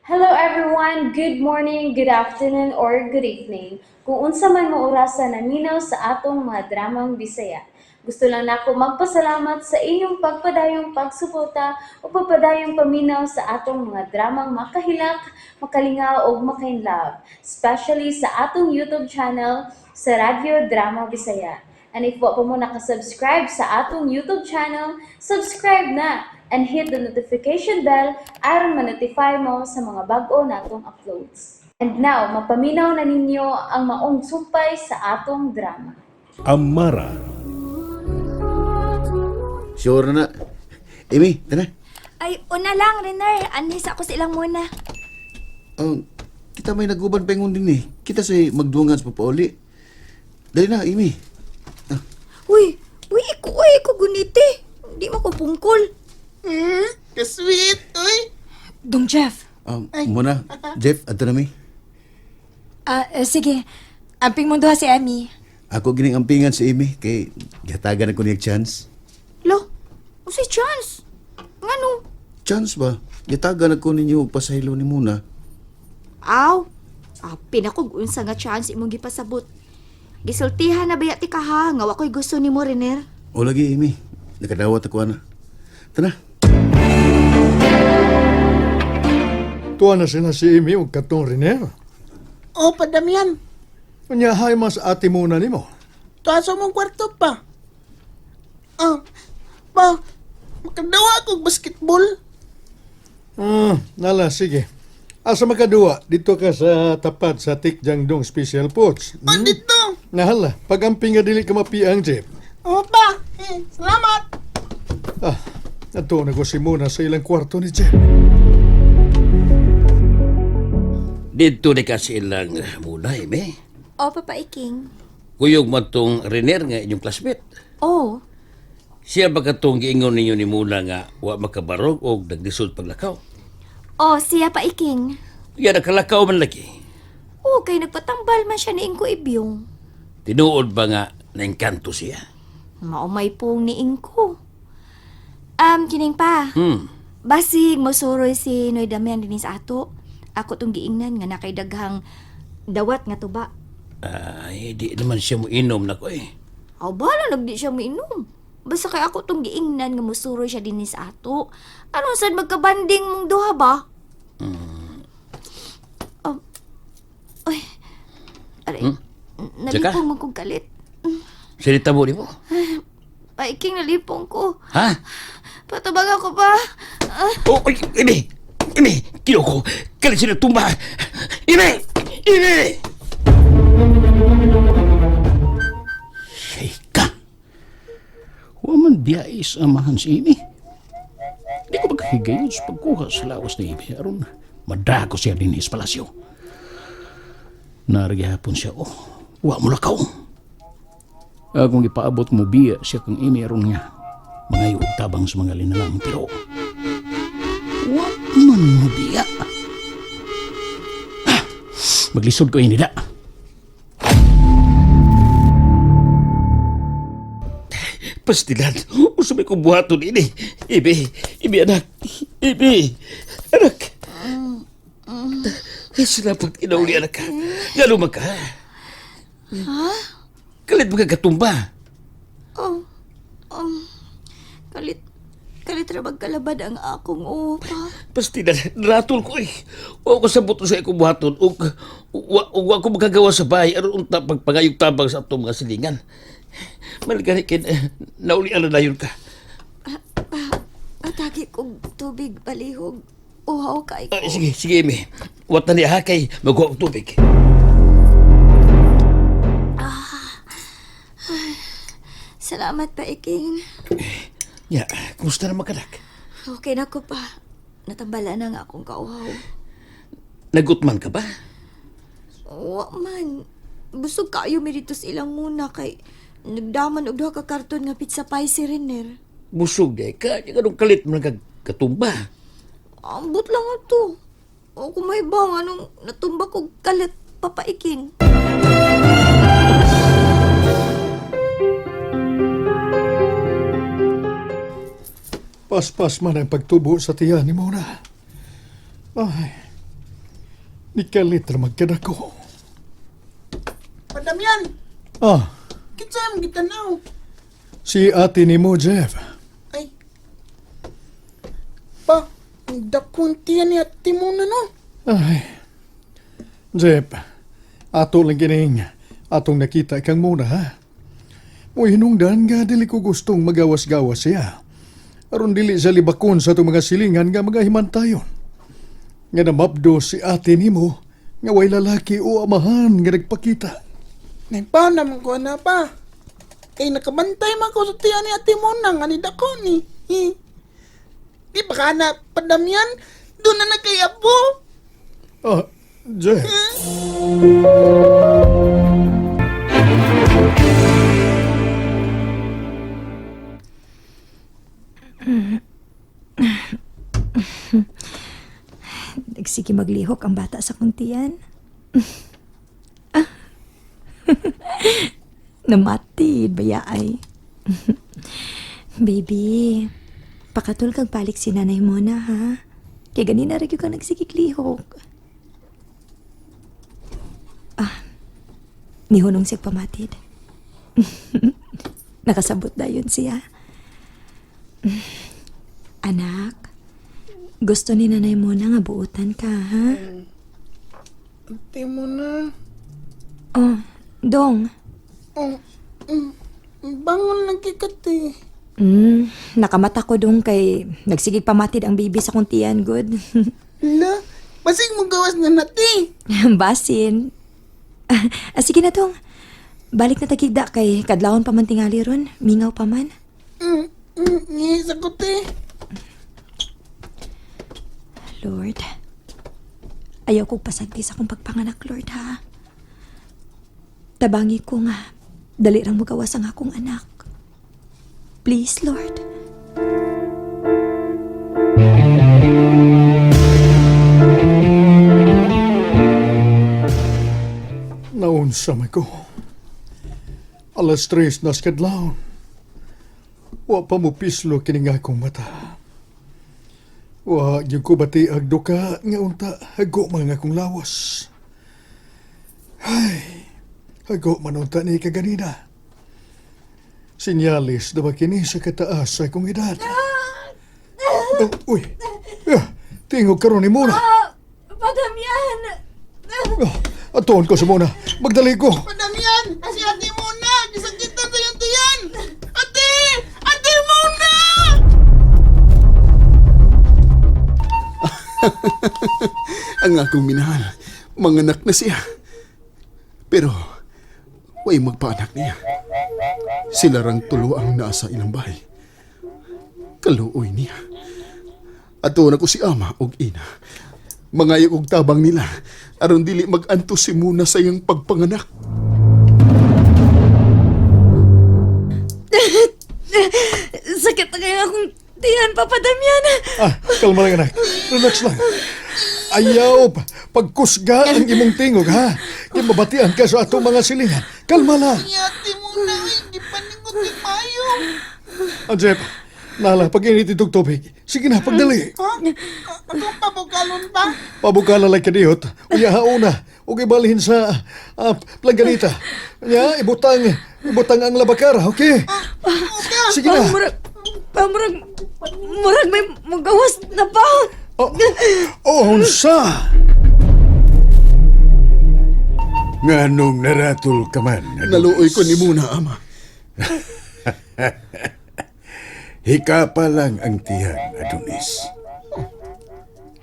Hello everyone! Good morning, good afternoon, or good evening. Kung unsa man mo orasa naminaw sa atong mga dramang Bisaya. Gusto lang nako magpasalamat sa inyong pagpadayong pagsuporta o pagpadayong paminaw sa atong mga dramang makahilak, makalingaw ug makainlove, especially sa atong YouTube channel sa Radyo Drama Bisaya. And if wa pa mo nakasubscribe sa atong YouTube channel, subscribe na and hit the notification bell aron ma-notify mo sa mga bag-o natong uploads. And now, mapaminaw na ninyo ang maong sumpay sa atong drama. Amara. Sure na na. Amy, tana. Ay, una lang, Renner. Anhis ako silang muna. Oh, kita may naguban pa ingon din eh. Kita say magduangan sa papauli. Dali na, Amy. Uy, uy, iko, uy, iko guniti. Di mo ko pungkol. Ka-sweet, uy. Dong Jeff. Muna, Jeff, adto na mi. Ah, sige. Amping mong duha si Emmy. Ako gining ampingan si Amy kay gihatagan ako niya chance. Lo, unsay chance? Ngano? Chance ba? Gihatagan ako ninyo og pasaylo ni Muna. Aw, apin ako unsa nga chance imong gipasabot. Gisultihan na baya ti ka ha, nga wa ko'y gusto nimo, Renner. O lagi, Amy. Nakadawat ako ana. Tana. Tuwa na sila si Amy og katong Riner. O, padamian. Unya hay mas ati muna nimo. Tuwa sa mong kwarto pa. Ah, pa, makadawa akong basketball. Ah, nala sige. Asa makaduwa dito ka sa tapat sa Tikjangdong Special Foods. Ah, dito. Nahala, pagamping nga dili ka mapiang Jeff. O, pa, eh, salamat. Ah, ato na ko si Muna sa ilang kwarto ni Jeff. Dito ni kasi ilang muna, ime. O, Papa Iking. Kuyog man tong Riner nga inyong classmate. Oh, Siya ba katong giingon ninyo ni Muna nga wa makabarog o naglisod paglakaw? oh, siya pa Iking. Ya nakalakaw man lagi. Oh, kay nagpatambal man siya ni Ingko Ibyong. Tinuod ba nga naengkanto siya? Maumay pong ni Ingko. Kining pa. Basig, mosuroy si Noy Damian din sa ato. Ako tong giingnan nga nakay daghang dawat nga tuba. Ay, di naman siya mo inom nako eh. Aw, bala nagdi siya mainom. Basta kay ako tong giingnan nga mosuroy siya din sa ato. Aron sad magkabanding mong duha ba? Oh. Oy. Aray. Nalipong man kong kalit. Sirita mo di mo? Paiking nalipong ko. Ha? Patubag ako pa. Ah, Oh, ay, ime! Ime! Kinoko! Kalit siya tumba! Ime! Ime! Sheka. Wa man biyais amahan si Amy. Di ko magkahigayon sa pagkuha sa lawas ni Amy. Aron madago siya din sa palasyo. Narigihapon siya, oh, wa mo lakaw. Akong ipaabot mo biya siya kang Amy aron nga mangayo og tabang sa mga linalang pero wa man mo biya. Ah, maglisod ko ini da. Pastilan, usumay ko buhaton ini. Ibi, ibi anak, ibi, anak. Sila pag inauli anak ka. Galo ka. Ha? Kalit mo katumba. Oh. Kalit kalit ra magkalabad ang akong upa. Pastilan, naratol ko eh. Wa ko sabot sa akong buhaton. Ug wa ko makagawa sa bahay aron unta pagpangayog tabang sa atong mga silingan. Maligani kin naulian na dayon ka. Atagi kog tubig palihog. Uhaw kay ko. Ay, sige, sige, Amy. Wat na niya ha kay magkuha og tubig. Salamat pa, Iking. Ya, kumusta na makanak? Okay na ko pa. Natambala na nga akong kauhaw. Nagutman ka ba? Wa man. Busog kaayo mi dito sa ilang muna kay nagdaman og duha ka karton nga pizza pie si Renner. Busog di ka. Di ka nung kalit mo nagkatumba. Ambot lang ato. O kung may bang anong natumba kog kalit papaiking. Paspas man ang pagtubo sa tiyan ni Mona. Ay, Nikalit ra magkadako. Pa Damian, Ah, kinsa imong gitanaw? si ate ni mo, Jeff. Ay. Pa, ang dakong tiyan ni ate mo na no. Ay. Jeff, ato lang kining atong nakita kang muna ha. Muhinungdan nga dili ko gustong magawas-gawas siya. Aron dili sa libakon sa atong mga silingan nga mga himantayon. Nga namabdo si ate nimo nga way lalaki o amahan nga nagpakita. Naipaw naman ko na pa. Kay nakabantay man ko sa tiyan ni ate mo na nga ni dako ni. Hi. Di ba ka na padamian? Doon na nagkayabo. Ah, Jeff. Nagsige maglihok ang bata sa kuntian. Namatid, baya ay. Baby, pakatul kag balik si nanay mo na, ha? Kaya ganina rin ka nagsigiglihok. Ah, nihunong siya pamatid. Nakasabot na yun siya. Anak, gusto ni nanay mo na nga buutan ka, ha? Ate mo na. Oh, Dong. Oh, bangon lang kay kate. Nakamata ko dong kay nagsigig pamatid ang baby sa kuntian, good. La, basig mo gawas na nati. Basin. Ah, sige na dong. Balik na tagigda kay kadlawon pa man tingali ron, mingaw pa man. Ngisa ko te. Lord, ayaw kong pasagdi sa akong pagpanganak, Lord, ha? Tabangi ko nga, dali rang magawas ang akong anak. Please, Lord. Naunsa man ko. 3:00 nas kadlawon. Wa pa mo pislo kini nga akong mata. Wa gyud ko bati ag duka nga unta hago man ang akong lawas. Ay, hago man unta ni kaganina. Sinyalis na ba kini sa kataas sa akong edad? Oh, uy, ah, tingog karon ni Mona. Padamian! Oh, atuon ko sa Mona. Magdali ko. Padamian, si ate mo na. Gisakitan sa iyong tiyan. Ate! Ate mo na! Ang akong minahal, manganak na siya. Pero, way magpaanak niya. Sila rang tulo ang nasa ilang bahay. Kaluoy niya. Ato na ko si ama og ina. Mangayo og tabang nila aron dili mag-antos si Muna sa iyang pagpanganak. Sakit na kaya akong tiyan, Papa Damian. Ah, kalma lang anak. Relax lang. Ayaw, pagkusga ang imong tingog, ha? Kaya mabatian ka sa atong mga silingan. Kalma lang. Si ate mo na, hindi paningot ni Mayo. Ah, Jeff, nala, pag init itong tubig. Sige na, pagdali. Ha? Akong pabukalon pa? Pabukala lang kadiyot. Uya, hauna. Ug ibalhin sa plangganita. Ya, ibutang ang labakara, okay? Sige na. Murag, murag, murag may magawas na pa. Oh, oh, unsa? Nganong naratol ka man, Adonis? Naluoy ko ni Muna, ama. Hika pa lang ang tiyan, Adonis.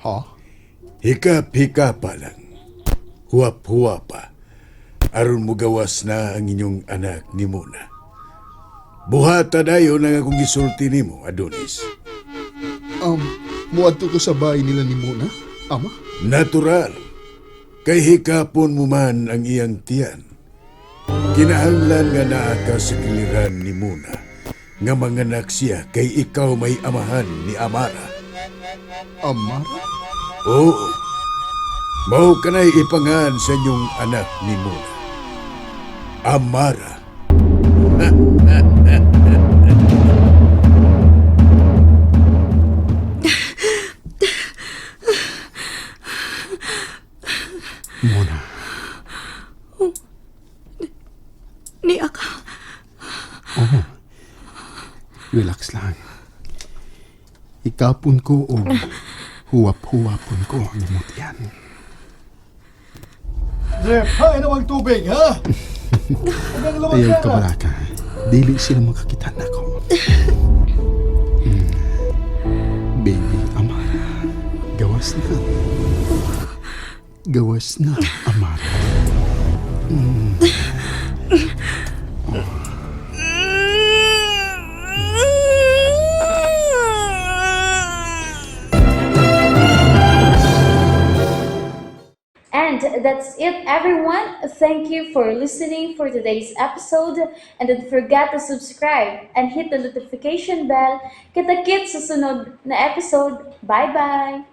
Ha? Hikap-hika pa lang. Huwap-huwa pa. Aron mo gawas na ang inyong anak ni Muna. Buhata dayon ang akong gisulti nimo, Adonis. Muadto ko sa bahay nila ni Muna, ama? Natural. Kay hikapon mo man ang iyang tiyan. Kinahanglan nga naa ka sa kiliran ni Muna nga manganak siya kay ikaw may amahan ni Amara. Amara? Oo. Mao kanay ipangan sa inyong anak ni Muna. Amara. Muna. Niya ka. Relax lang. Ikapon ko o huwap-huwapon ko ang imong tiyan. Jeff, ha? Ano ang tubig, ha? Huwag ang Ayaw ka balaka. Dili sila makakita na ako. Baby Amara. Gawas na. Gawas na, Amara. And that's it, everyone. Thank you for listening for today's episode. And don't forget to subscribe and hit the notification bell. Kita-kits sa sunod na episode. Bye-bye!